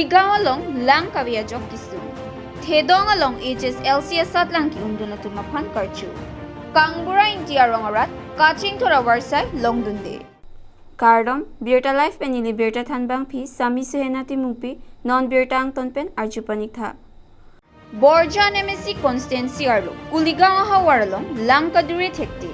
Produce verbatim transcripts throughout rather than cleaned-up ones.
Kuligaon along lang kave ajok kesung. Thedong along H S L C asatlang ke-undun atum aphan karcho. Kangbura Ingti arong arat kachingthur avarsai longdunde. Kardom, Birta Live pen neli birta thanbangpi Sami Suhena Timungpi, non birta angton pen arju paniktha. Borjan M A C constituency arlo Kuligaon ahavar along lang kadure thekte.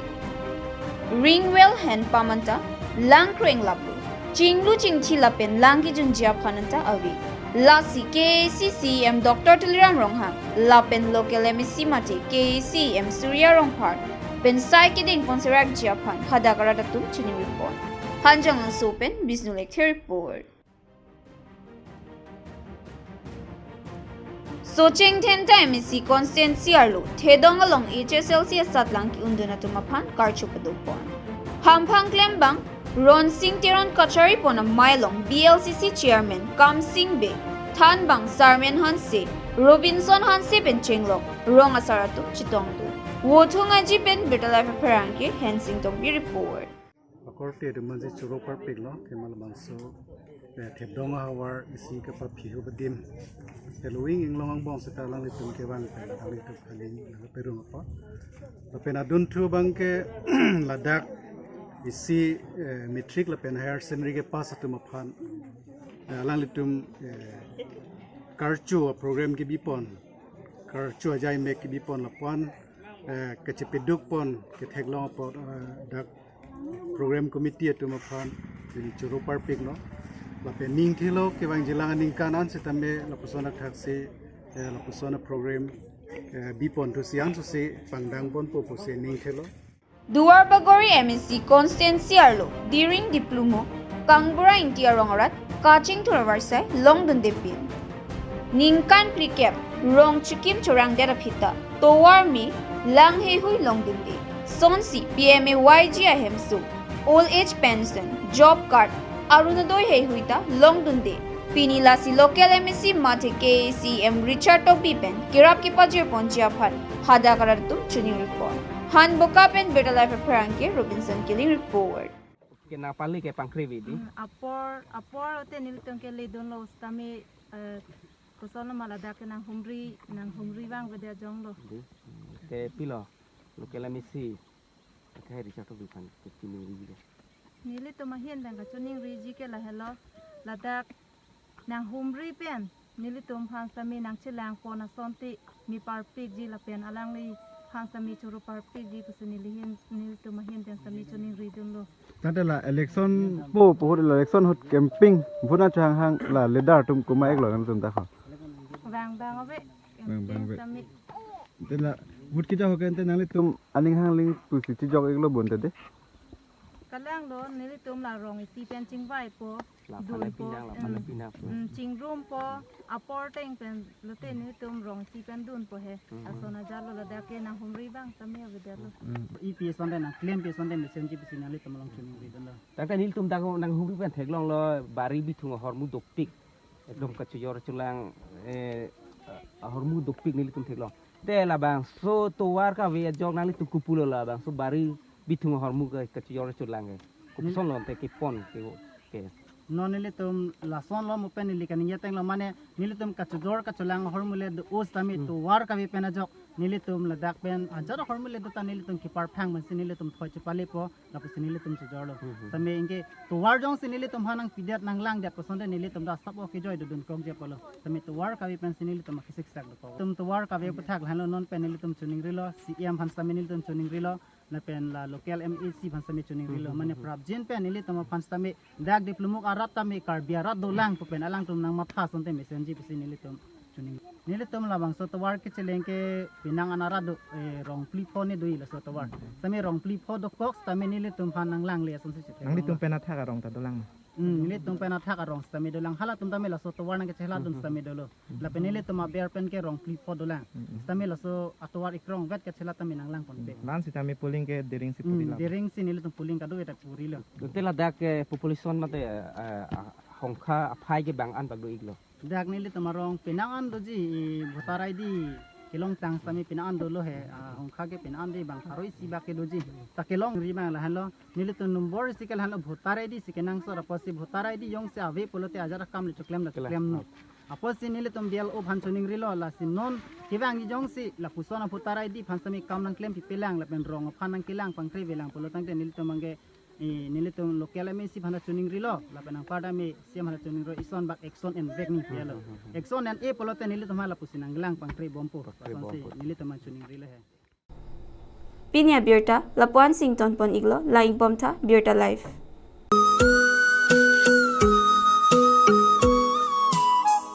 Ring well hen pamanta lang kreng lapu. Chinglu chingthi lapen lang kejunji aphan anta ave. Lasi K A A C C E M Doctor Tuliram Ronghang lapen local M A C mate K A A C E M Surya Rongphar pen sai kedeng ponserakji aphan hadak arat atum chiningri pon. Hanjanglangso pen Bisnu Lekthe report. Socheng Dhenta M A C constituency arlo Thedong along H S L C asatlang ke-undun atum aphan karcho padopon. Hamphang klembang Ronsing Teron kachari pon amei along B L C C chairman Kamsing Bey, thanbang Sarmen Hanse, Robinson Hanse pen chenglok rong asar atum chetongdun. Vothung Aji pen Birta Live apherangke Hensing Tokbi report. Akorte atum manji choro parpiklo, kemal bangso, eh, Thedong ahavar isi kepaphihu badim. Heloving inglong angbong seta alanglitum kevang pen alanglitum haling nang perung apot. Lapen adunthu abangke ladak isi, eh, matric lapen higher secondary kepass atum aphan, eh, alanglitum, eh, karcho program kebipon, karcho ajai mek kebipon lapuan, eh, kachepedukpon ketheklong apot, eh, dak program committee atum aphan neli choro parpiklo. Lapen ningthelo kevangjilang aningkan an setame lapuson athaksi, eh, lapuson aprogram, eh, bipon thusi ansosi pangdang ponpo pusi ningthelo. Duar Bagori M A C constituency arlo Diring Diplumo Kangbura Ingti arong arat kachingthur avarsai longdunde pin. Ningkan phlikep rong chikim chorangdet aphita tovar me lang heihui longdunde. Sonsi P M A Y G ahemso old age pension, job card, Arunodoi heihui ta longdunde. Pini lasi local M A C mate K A A C E M Richard Tokbi pen kerap kepajirponji aphan hadak arat atum chiningri pon. Hanboka pen Birta Live apherangke Robinson Killing report. Ke nangpali ke pangkri bidi. Hmm, apor, apor te nelitum ke ledunlo setame, eh, koson lo ma ladak ke nanghumri, nanghumri vangvede jonglo. Di, hmm, te pilo, local M A C, akhai Richard Tokbi aphan ke chiningri bidi. Nelitum ahin pen kachiningriji ke lahelo, ladak nanghumri pen nelitum aphan setame nangchelangpon asonte me parpikji lapen alangliphan setame choro parpikji pusi nelihin, nelitum ahin pen setame chiningridunlo. Tangte la election po, pohut la election ahut campaign, vote nangchohang hang la leader atum komat iklo nangtum ta ho? Vang vang ave. Vang vang ave. Campaign setame. Te la vote kejok ahut ke ante nanglitum aning hang ling pusi chejok iklo bonta de? Kalanglo, nelitum la rong isi pen chingvaipo, la phan dunpo, pinang, la phan hmm, pinang. Hmm, chingrumpo, apor ateng pen lote nelitum rong isi pen dunpo he. Hmm. Ason ajatlo, ladak ke nanghumri vang setame avedetlo. Hmm. Ipi asonte nangklempi asonte mesenji pusi nanglitum along chiningridunlo. Tangte nelitum dak nanghumri pen theklonglo, bari bithung ahormu dopik. Ekdom kachojor cholang, eh, ahormu dopik nelitum theklong. Te labangso tovar kave ajok nanglitum kopulo labangso bari bithung ahormu ke kachojor cholang ke? Kopuson lo te kepon ke, ke. Non nelitum lasonlo mo pen neli kaningje atenglo mane nelitum kachojor kacholang ahormu le do-o setame, hmm, tovar kave pen ajok nelitum ladak pen ajat ahormu le do ta nelitum keparphang pensi nelitum thoi chepalepo. Lapusi nelitum chojorlo. Hmm, hmm. Setame anke tovar jongsi nelitum aphan nangpidet nanglangdet asonte nelitum ta sabo kejoi dodun krokji apotlo. Setame tovar kave pensi nelitum akesik sak dokok. Nelitum tovar kave aputhak lahenlo, non pen nelitum chiningrilo, C E M aphan setame nelitum chiningrilo, lapen la local M A C aphan setame chiningrilo. Hmm, hmm, mane hmm, prapjin pen nelitum aphan setame dak Diplumuk arat tame Karbi arat dolang pu pen alangtum nangmatha asonte mesenji pusi nelitum chining. Nelitum labangso tovar kecheleng ke penang an arat do, eh, rong phli pho ne do-i laso tovar. Hmm. Setame rong phli pho dokok setame nelitum aphan nanglangle asonsi chethe. Nanglitum pen athak arong ta dolang ma? Hmm, nelitum pen athak arong setame dolang. Halatum tame laso tovar nangkechela dun, hmm, setame dolo. Hmm. Lapen nelitum aber pen ke rong phli pho dolang. Hmm. Setame laso atovar ikrongvet kechela tame nanglangponpe. Hmm. La-an setame polling ke Diring si, hmm, puri la? Diring si nelitum polling kado-eta purilo. Te ladak ke population mate, eh, eh, hongkha aphai ke bang-an bak do-iklo? Dak nelitum arong penang an doji, i voter I D kelongtang setame penang an dolo he, ah, hongkha ke penang an de bang pharo isi bak ke doji. Ta kelongri abang lahenlo, nelitum number isi ke lahenlo voter I D si kenangsot apotsi voter I D jongsi ave pulote ajat akam le choklem la, kelang, choklem no. Apotsi nelitum B L O aphan choningrilo, lasi non kevangji jongsi lapuson aphu tarai di aphan sami kam nangklempipelang lapen rong aphan nangkelang pangkrevelang pulo tangte nelitum abangke, eh, nelitum local M A C aphan choningrilo lapen anparta me C M aphan choningrilo, ison bak action en vek ningpelo. Action en-e pulote nelitum aphan lapusi nanglang pangkrebompo. Pangkrebompo. Apotsi nelitum aphan choningrilo he. Pini abirta lapu-an si ingtonpon iklo, lang-ikbomtha Birta Live.